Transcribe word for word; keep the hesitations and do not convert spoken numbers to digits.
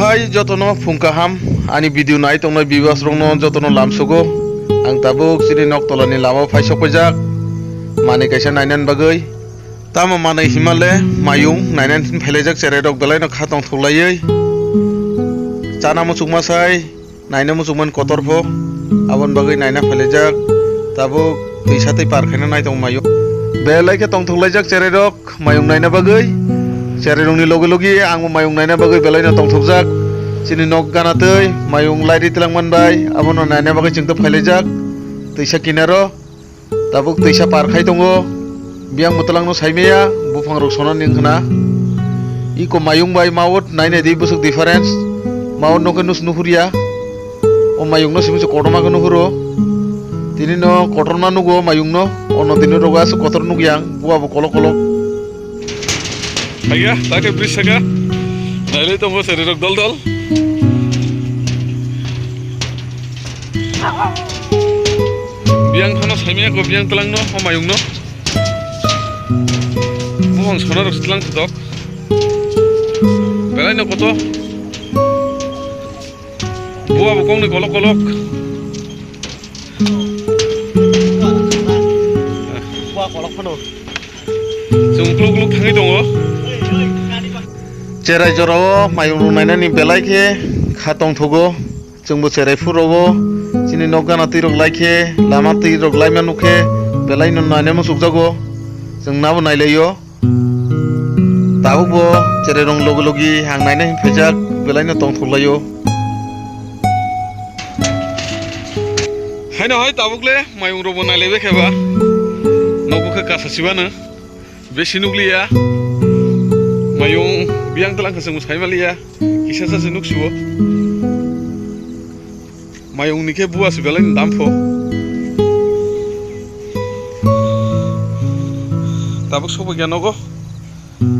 Hai jotono phung kaham, ani video nai tongnai viewers rokno jotono lamsogo. Ang tabuk chini nok tolani lama phai sokpaijak, manwi kaisa nainani bagwi. Tamo manwi himale mayung nainani phin phailaijak, cherai rok belai no kha tongthok laiwi. Chana muchukma sai, naina muchukmani kotor pho, aboni bagwi naina phailaijak. Tabuk twisa tei par khaina nai tongo mayung. Belai khe tongthok laijak cherai rok. Mayung naina bagwi, cherai rokni logi logi angbo mayung naina bagwi belai no tongthokjak. Chini nok gana twi mayung lairi twlangmani bai abono naina bagwi chwng tei phailaijak twisa kinaro. Tabuk twisa par khai tongo, biyang bwtwlangno saimaya, buphang rok sonani wngkhna. Iko mayung bai mawt nainai di bwswk difference, mawt no khe nus nuhurya. O mayungno simi se kotorma khe nuhuro. Tini no kotorma nugo mayungno. O nodini rogo aswk kotor nukyang. Buwa bo kolok kolok. Haiya, ta khe bridge saka. Nailai tongo cherai rok dol dol. Biyang phano saimaya ko biyang twlangno, o mayungno. Buphang sona rok twlang thotok. Belai no kotor. Buwa bo kokni kolok kolok. Buwa kolok phano. Chwng ukluk ukluk thangwi tongo. Cherai jorao mayung rok nainani belai khe kha tongthogo. Chwngbo cherai phuru rogo. Chini nok gana twi rok lai khe, lama twi rok laima nuk khe belai no naina muchukjago. Chwng nabo nailaio. Tabukbo cherai rok logi logi ang naina hin phaijak, belai no tongthok laio. Haino hai tabuk le mayung rok bo nailaibai khe ba. Nogo khe kasa sibano. Besi nukliya. Mayung biyang twlang khe chwng sai maliya. Kisa sa se nuk sibo. Mayung ni khe buwa se belai ni dam pho. Tabuk sokbai khe nogo.